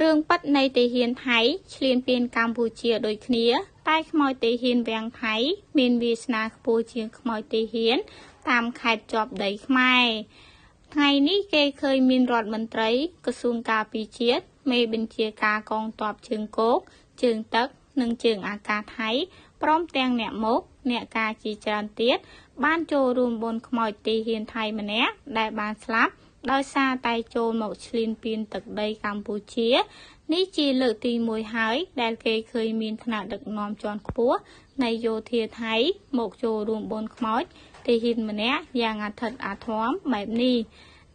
រឿងពិតនៃទាហានថៃឈ្លានពានកម្ពុជាដូចគ្នា តែខ្មោចទាហានវាំងថៃមានវាសនាខ្ពស់ជាងខ្មោចទាហានតាមខេត្តជាប់ដីខ្មែរថ្ងៃនេះគេឃើញមានរដ្ឋមន្ត្រីក្រសួងការពារជាតិមេបញ្ជាការកងទ័ពជើងគោកជើងទឹកនិងជើងអាកាសថៃព្រមទាំងអ្នកមុខអ្នកការជាច្រើនទៀតបានចូលរួមបុណ្យខ្មោចទាហានថៃម្នាក់ដែលបានស្លាប់ដោយសារតែចូលមកឈ្លានពានទឹកដីកម្ពុជានេះជាលើកទី1ហើយដែលគេឃើញមានថ្នាក់ដឹកនាំជាន់ខ្ពស់នៃយោធាថៃមកចូលរួមបុណ្យខ្មោចទាហានម្នាក់យ៉ាងអធិតអធមបែបនេះ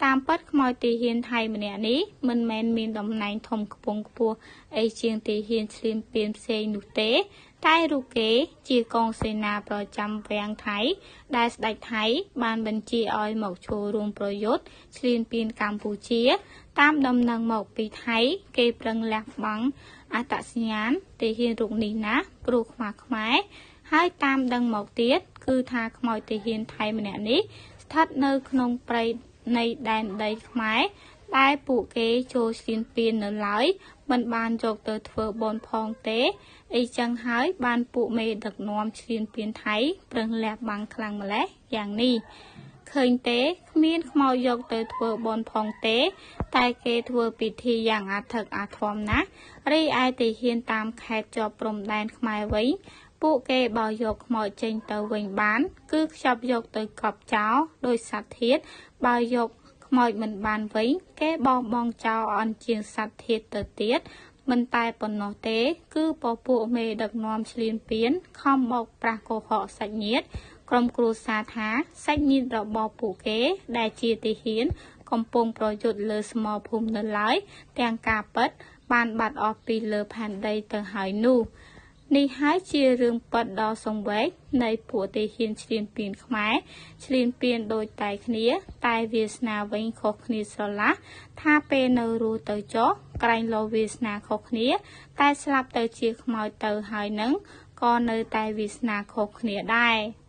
តាមពិតខ្មោចទាហានថៃម្នាក់នេះមិនមែនមានតំណែងធំខ្ពង់ខ្ពស់អីជាងទាហានឈ្លានពានផ្សេងនោះទេតែរូបគេជាកងសេនាប្រចាំវាំងថៃដែលស្ដេចថៃបានបញ្ជាឲ្យមកចូលរួមប្រយុទ្ធឈ្លានពានកម្ពុជាតាមដំណឹងមកពីថៃគេប្រឹងលះបង់អត្តសញ្ញាណទាហានរូបនេះណាស់ព្រោះខ្មាស់ខ្មែរហើយតាមដឹងមកទៀតគឺថាខ្មោចទាហានថៃម្នាក់នេះស្ថិតនៅក្នុងព្រៃនៃដែនដីខ្មែរដែលពួកគេចូលឈ្លានពាននៅឡើយមិនបានយកទៅធ្វើបុណ្យផងទេអីចឹងហើយបានពួកមេដឹកនាំឈ្លានពានថៃប្រឹងលះបង់ខ្លាំងម្ល៉េះយ៉ាងនេះឃើញទេគ្មានខ្មោចយកទៅធ្វើបុណ្យផងទេតែគេធ្វើពិធីយ៉ាងអធិកអធមណាស់រីឯទាហានតាមខេត្តជាប់ព្រំដែនខ្មែរវិញពួកគេបើយកខ្មោចចេញទៅវិញបានគឺខ្ចប់យកទៅកប់ចោលដោយសត្វធាតុបើយកខ្មោចមិនបានវិញគេបោះបង់ចោលអន់ជាងសត្វធាតុទៅទៀតមិនតែប៉ុណ្ណោះទេគឺពពួកមេដឹកនាំឈ្លានពានខំបោកប្រាស់កុហកសាច់ញាតិក្រុមគ្រួសារថាសាច់ញាតិរបស់ពួកគេដែលជាទាហានកំពុងប្រយុទ្ធលើសមរភូមិនៅឡើយទាំងការពិតបានបាត់អស់ពីលើផែនដីទៅហើយនោះនេះហើយជារឿងពិតដ៏សង្វេគនៃពួកទាហានឈ្លានពានខ្មែរឈ្លានពានដូចតែគ្នាតែវាសនាវិញខុសគ្នាស្រឡះថាពេលនៅរស់ទៅចុះក្រែងលោវាសនាខុសគ្នាតែស្លាប់ទៅជាខ្មោចទៅហើយនឹងក៏នៅតែវាសនាខុសគ្នាដែរ។